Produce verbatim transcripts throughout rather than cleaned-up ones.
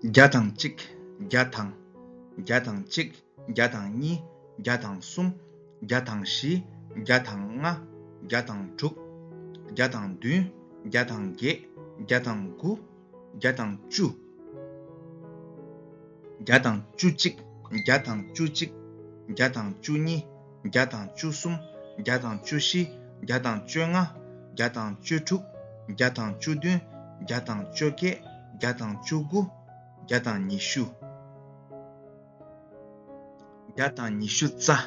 བརྒྱ་དང་གཅིག་བརྒྱ་དང་། བརྒྱ་དང་གཅིག་བརྒྱ་དང་གཉིས། བརྒྱ་དང་གསུམ། བརྒྱ་དང་བཞི། བརྒྱ་དང་ལྔ། བརྒྱ་དང་དྲུག་བརྒྱ་དང་བདུན། བརྒྱ་དང་བརྒྱད། བརྒྱ་དང་དགུ། བརྒྱ་དང་བཅུ། བརྒྱ་དང་བཅུ་གཅིག་བརྒྱ་དང་བཅུ་གཅིག་བརྒྱ་དང་བཅུ་གཉིས། བརྒྱ་དང་བཅུ་གསུམ། བརྒྱ་དང་བཅུ་བཞི། བརྒྱ་དང་བཅོ་ལྔ། བརྒྱ་དང་བཅུ་དྲུག་བརྒྱ་དང་བཅུ་བདུན། བརྒྱ་དང་བཅོ་བརྒྱད། བརྒྱ་དང་བཅུ་དགུ། བརྒྱ་དང་ཉི་ཤུ། བརྒྱ་དང་ཉི་ཤུ་རྩ།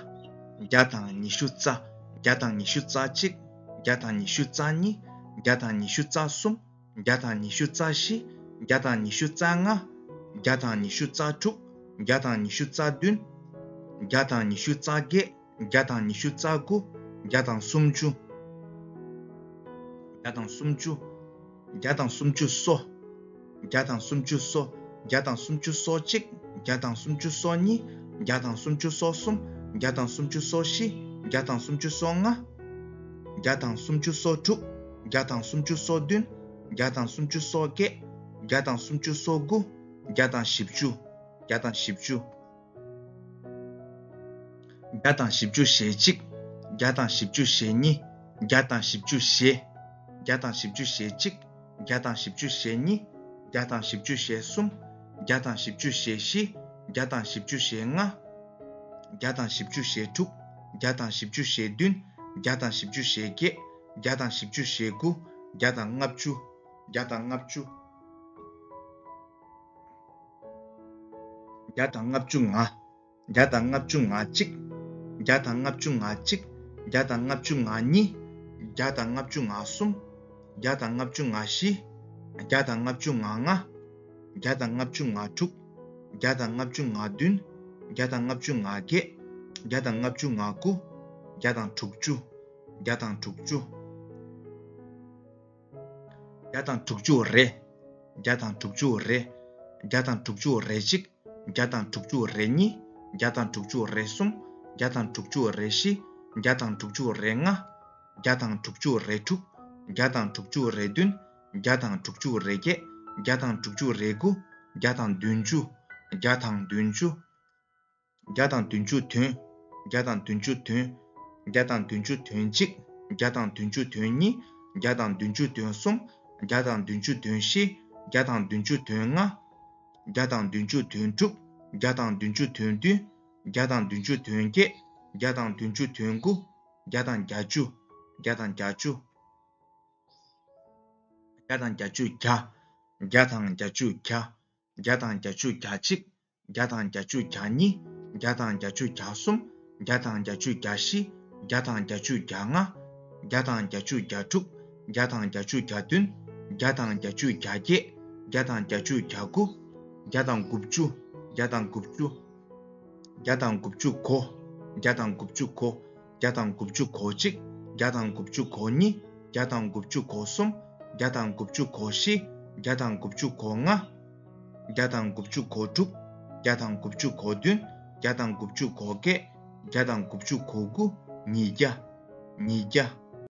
བརྒྱ་དང་ཉི་ཤུ་རྩ། བརྒྱ་དང་ཉི་ཤུ་རྩ་གཅིག་བརྒྱ་དང་ཉི་ཤུ་རྩ་གཉིས། བརྒྱ་དང་ཉི་ཤུ་རྩ་གསུམ། བརྒྱ་དང་ཉི་ཤུ་རྩ་བཞི། བརྒྱ་དང་ཉི་ཤུ་རྩ་ལྔ། བརྒྱ་དང་ཉི་ཤུ་རྩ་དྲུག་བརྒྱ་དང་ཉི་ཤུ་རྩ་བདུན། བརྒྱ་དང་ཉི་ཤུ་རྩ་བརྒྱད། བརྒྱ་དང་ཉི་ཤུ་རྩ་དགུ། བརྒྱ་དང་སུམ་ཅུ། བརྒྱ་དང་སུམ་ཅུ། བརྒྱ་དང་སུམ་ཅུ་སོ། བརྒྱ་དང་སུམ་ཅུ་སོ། བརྒྱ་དང་སུམ་ཅུ་སོ་གཅིག་བརྒྱ་དང་སུམ་ཅུ་སོ་གཉིས། བརྒྱ་དང་སུམ་ཅུ་སོ་གསུམ། བརྒྱ་དང་སུམ་ཅུ་སོ་བཞི། བརྒྱ་དང་སུམ་ཅུ་སོ་ལྔ། བརྒྱ་དང་སུམ་ཅུ་སོ་དྲུག་བརྒྱ་དང་སུམ་ཅུ་སོ་བདུན། བརྒྱ་དང་སུམ་ཅུ་སོ་བརྒྱད། བརྒྱ་དང་སུམ་ཅུ་སོ་དགུ། བརྒྱ་དང་བཞི་བཅུ། བརྒྱ་དང་བཞི་བཅུ། བརྒྱ་དང་བཞི་བཅུ་ཞེ་གཅིག་བརྒྱ་དང་བཞི་བཅུ་ཞེ་གཉིས། བརྒྱ་དང་བཞི་བཅུ་ཞེ། བརྒྱ་དང་བཞི་བཅུ་ཞེ་གཅིག་བརྒྱ་དང་བཞི་བཅུ་ཞེ་གཉིས། བརྒྱ་དང་བཞི་བཅུ་ཞེ་གསུམ། བརྒྱ་དང་བཞི་བཅུ་ཞེ་བཞི། བརྒྱ་དང་བཞི་བཅུ་ཞེ་ལྔ། བརྒྱ་དང་བཞི་བཅུ་ཞེ་དྲུག་བརྒྱ་དང་བཞི་བཅུ་ཞེ་བདུན། བརྒྱ་དང་བཞི་བཅུ་ཞེ་བརྒྱད། བརྒྱ་དང་བཞི་བཅུ་ཞེ་དགུ། བརྒྱ་དང་ལྔ་བཅུ། བརྒྱ་དང་ལྔ་བཅུ། བརྒྱ་དང་ལྔ་བཅུ་ང་། བརྒྱ་དང་ལྔ་བཅུ་ང་གཅིག་བརྒྱ་དང་ལྔ་བཅུ་ང་གཅིག་བརྒྱ་དང་ལྔ་བཅུ་ང་གཉིས། བརྒྱ་དང་ལྔ་བཅུ་ང་གསུམ། བརྒྱ་དང་ལྔ་བཅུ་ང་བཞི། བརྒྱ་དང་ལྔ་བཅུ་ང་ལྔ། བརྒྱ་དང་ལྔ་བཅུ་ང་དྲུག་བརྒྱ་དང་ལྔ་བཅུ་ང་བདུན། བརྒྱ་དང་ལྔ་བཅུ་ང་བརྒྱད། བརྒྱ་དང་ལྔ་བཅུ་ང་དགུ། བརྒྱ་དང་དྲུག་ཅུ། བརྒྱ་དང་དྲུག་ཅུ། བརྒྱ་དང་དྲུག་ཅུ་རེ། བརྒྱ་དང་དྲུག་ཅུ་རེ། བརྒྱ་དང་དྲུག་ཅུ་རེ་གཅིག་བརྒྱ་དང་དྲུག་ཅུ་རེ་གཉིས། བརྒྱ་དང་དྲུག་ཅུ་རེ་གསུམ། བརྒྱ་དང་དྲུག་ཅུ་རེ་བཞི། བརྒྱ་དང་དྲུག་ཅུ་རེ་ལྔ། བརྒྱ་དང་དྲུག་ཅུ་རེ་དྲུག་བརྒྱ་དང་དྲུག་ཅུ་རེ་བདུན། བརྒྱ་དང་དྲུག་ཅུ་རེ་བརྒྱད། བརྒྱ་དང་དྲུག་ཅུ་རེ་དགུ། བརྒྱ་དང་བདུན་ཅུ། བརྒྱ་དང་བདུན་ཅུ། བརྒྱ་དང་བདུན་ཅུ་དོན། བརྒྱ་དང་བདུན་ཅུ་དོན། བརྒྱ་དང་བདུན་ཅུ་དོན་གཅིག་བརྒྱ་དང་བདུན་ཅུ་དོན་གཉིས། བརྒྱ་དང་བདུན་ཅུ་དོན་གསུམ། བརྒྱ་དང་བདུན་ཅུ་དོན་བཞི། བརྒྱ་དང་བདུན་ཅུ་དོན་ལྔ། བརྒྱ་དང་བདུན་ཅུ་དོན་དྲུག་བརྒྱ་དང་བདུན་ཅུ་དོན་བདུན། བརྒྱ་དང་བདུན་ཅུ་དོན་བརྒྱད། བརྒྱ་དང་བདུན་ཅུ་དོན་དགུ། བརྒྱ་དང་བརྒྱད་ཅུ། བརྒྱ་དང་བརྒྱད་ཅུ། བརྒྱ་དང་བརྒྱད་ཅུ་གྱ། བརྒྱ་དང་བརྒྱད་ཅུ་གྱ། བརྒྱ་དང་བརྒྱད་ཅུ་གྱ་གཅིག་བརྒྱ་དང་བརྒྱད་ཅུ་གྱ་གཉིས། བརྒྱ་དང་བརྒྱད་ཅུ་གྱ་གསུམ། བརྒྱ་དང་བརྒྱད་ཅུ་གྱ་བཞི། བརྒྱ་དང་བརྒྱད་ཅུ་གྱ་ལྔ། བརྒྱ་དང་བརྒྱད་ཅུ་གྱ་དྲུག་བརྒྱ་དང་བརྒྱད་ཅུ་གྱ་བདུན། བརྒྱ་དང་བརྒྱད་ཅུ་གྱ་བརྒྱད། བརྒྱ་དང་བརྒྱད་ཅུ་གྱ་དགུ། བརྒྱ་དང་དགུ་བཅུ། བརྒྱ་དང་དགུ་བཅུ། བརྒྱ་དང་དགུ་བཅུ་གོ། བརྒྱ་དང་དགུ་བཅུ་གོ། བརྒྱ་དང་དགུ་བཅུ་གོ་གཅིག་བརྒྱ་དང་དགུ་བཅུ་གོ་གཉིས། བརྒྱ་དང་དགུ་བཅུ་གོ་གསུམ། བརྒྱ་དང་དགུ་བཅུ་གོ་བཞི། བརྒྱ་དང་དགུ་བཅུ་གོ་ལྔ། བརྒྱ་དང་དགུ་བཅུ་གོ་དྲུག་བརྒྱ་དང་དགུ་བཅུ་གོ་བདུན། བརྒྱ་དང་དགུ་བཅུ་གོ་བརྒྱད། བརྒྱ་དང་དགུ་བཅུ་གོ་དགུ། ཉིས་བརྒྱ། ཉིས་བརྒྱ།